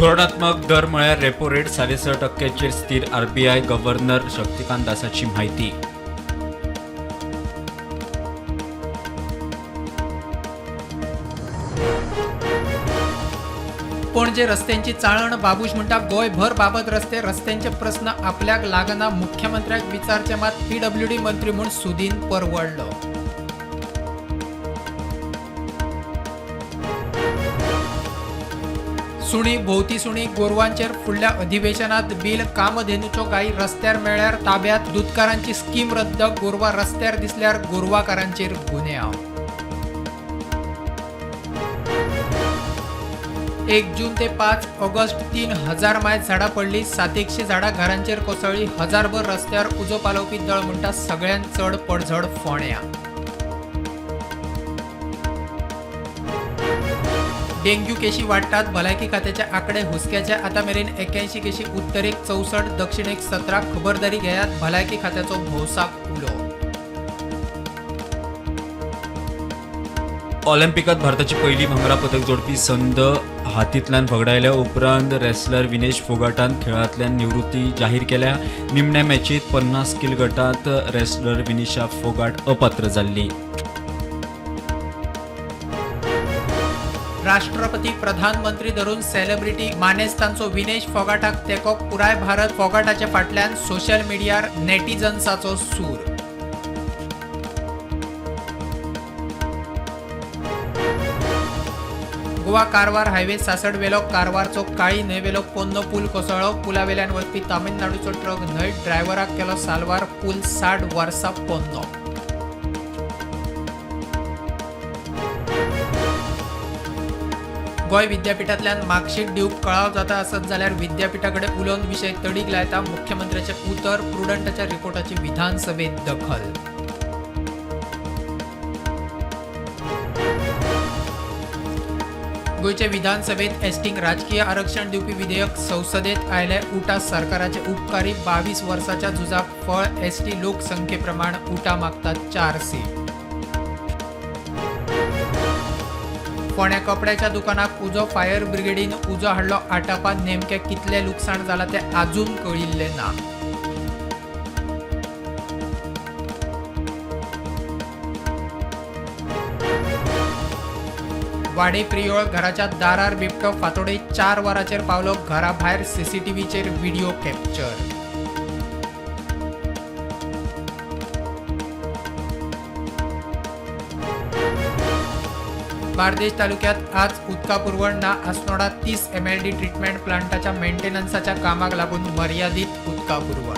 धोरणात्मक दर म्हळ्यार रेपो रेट 6.5 टक्क्याचेर स्थिर. आरबीआय गव्हर्नर शक्तिकांत दासाची म्हायती. पणजे रस्त्यांची चाळण. बाबूश म्हणटा गोंयभर बाबत रस्ते. रस्त्यांचे प्रस्न आपल्याक लागना, मुख्यमंत्र्याक विचारचे मात पीडब्ल्यूडी मंत्री म्हूण सुदीन परवडलो. सुणी भोवती सुणी गोरवांचेर फुडल्या अधिवेशनात बिल. कामधेनूच्यो गायी रस्त्यार मेळ्ळ्यार ताब्यात. दुदकारांची स्कीम रद्द. गोरवां रस्त्यार दिसल्यार गोरवाकारांचेर गुन्यांव. 1 जून ते 5 ऑगस्ट 3000 मायज झाडां पडली. 700 झाडां घरांचेर कोसळ्ळी. हजारभर रस्त्यार. उजो पालोवपी दळ म्हणटा सगळ्यांत चड पडझड फोंड्यां. डेंग्यू केशी वाडटात. भलायकी खात्याचे आकडे हुसक्याचे. आतां मेरेन 81 केशी. उत्तरेक 64, दक्षिणेक 17. खबरदारी घेयात, भलायकी खात्याचो भौसाक उलो. ऑलिम्पिकात भारताची पहिली भांगरा पदक जोडपी संद हातींतल्यान वगडायल्या उपरांत रेसलर विनेश फोगाटान खेळांतल्यान निवृत्ती जाहीर केल्या. निमण्या मॅचीत 50 किल गटात रेसलर विनिशा फोगाट अपात्र जाल्ली. राष्ट्रपती, प्रधानमंत्री धरून सेलिब्रिटी मानेस्तांचो विनेश फोगाटाक तेंको. पुराय भारत फोगाटाच्या फाटल्यान. सोशल मिडियार नेटिझन्साचो सूर. गोवा कारवार हायवे सासडवेलो कारवारचो काळी न्हंयवेलो पोन्नो पूल कोसळ्ळो. पुलावेल्यान वचपी तामिळनाडूचो ट्रक न्हंयत, ड्रायव्हराक केलो साल्वार. पूल 60 वर्सां पोन्नो. गोंय विद्यापीठांतल्यान मार्कशीट दिवंक कळाव जाता आसत जाल्यार विद्यापीठा कडेन उलोवन विशय तडीक लायता, मुख्यमंत्र्याचें उतर. प्रुडंटाच्या रिपोर्टाची विधानसभेत दखल. गोंयचे विधानसभेत एसटींक राजकीय आरक्षण दिवपी विधेयक संसदेत आयलें. उटा सरकाराचे उपकारी. 22 वर्साच्या झुजाक फळ. एसटी लोकसंख्येप्रमाण उटा मागतात 4 सीट. फोंड्या कपड्याच्या दुकानाक उजो. फायर ब्रिगेडीन उजो हाडलो आटापात. नेमकें कितलें लुकसाण जालां तें आजून कळिल्लें ना. वाडे प्रियोळ घराच्या दारार बिबटो फांतोडेर 4 वरांचेर पावलो. घरा भायर सीसीटीव्हीचेर व्हिडिओ कॅप्चर. बार्देश तालुक्यात आज उदका पुरवण ना. अस्नोडा 30 एमएलडी ट्रिटमेंट प्लांटाच्या मेंटेनन्साच्या कामाक लागून मर्यादीत उदका पुरवण.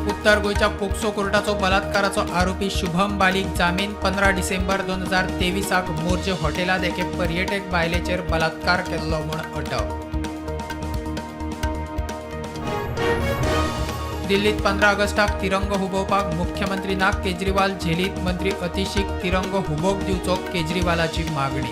उत्तर गोंयच्या पोक्सो कोर्टाचो बलात्काराचो आरोपी शुभम बालीक जामीन. 15 डिसेंबर 2023आक मोरजे हॉटेलांत एके पर्यटक बायलेचेर बलात्कार केल्लो म्हूण अटक. दिल्लीत 15 ऑगस्टाक तिरंगो हुबोवपाक मुख्यमंत्री ना. केजरीवाल झेलीत. मंत्री अतिशीक तिरंगो हुबोवंक दिवचो, केजरीवालाची मागणी.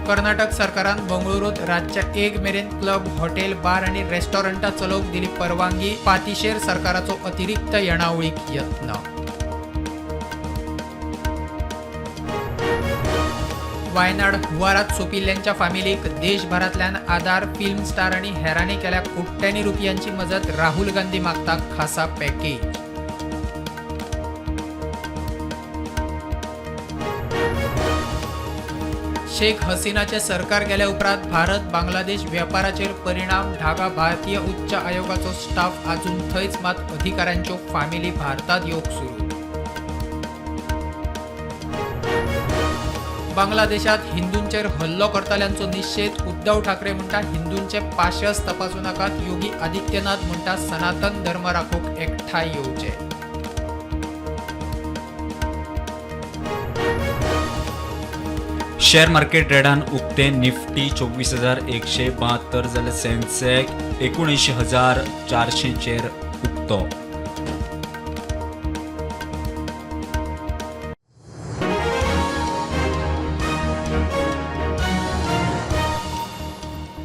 कर्नाटक सरकारान बंगळुरूत रातच्या 1 मेरेन क्लब, हॉटेल, बार आनी रेस्टॉरंटां चलोवंक दिली परवानगी. पातिशेर सरकाराचो अतिरिक्त येणावळीक यत्न. वायनाड हुवारात सोंपिल्ल्यांच्या फामिलीक देशभरांतल्यान आदार. फिल्म स्टार आनी हेरांनी केल्या कोट्यांनी रुपयांची मजत. राहुल गांधी मागता खासा पॅकेज. शेख हसीनाचे सरकार गेल्या उपरांत भारत बांगलादेश वेपाराचेर परिणाम. ढाका भारतीय उच्च आयोगाचो स्टाफ आजून थंयच, मात अधिकाऱ्यांच्यो फामिली भारतात येवंक सुरू. बांगलादेशात हिंदूंचेर हल्लो करतल्यांचो निशेध. उद्धव ठाकरे म्हणटा हिंदूंचे पाशस तपासूं नाकात. योगी आदित्यनाथ म्हणटा सनातन धर्म राखूंक एकठांय येवचे. शेअर मार्केट रेडान उक्ते. निफ्टी 24,172 जाल्यार सेन्सेक्स 79,400चेर उक्तो.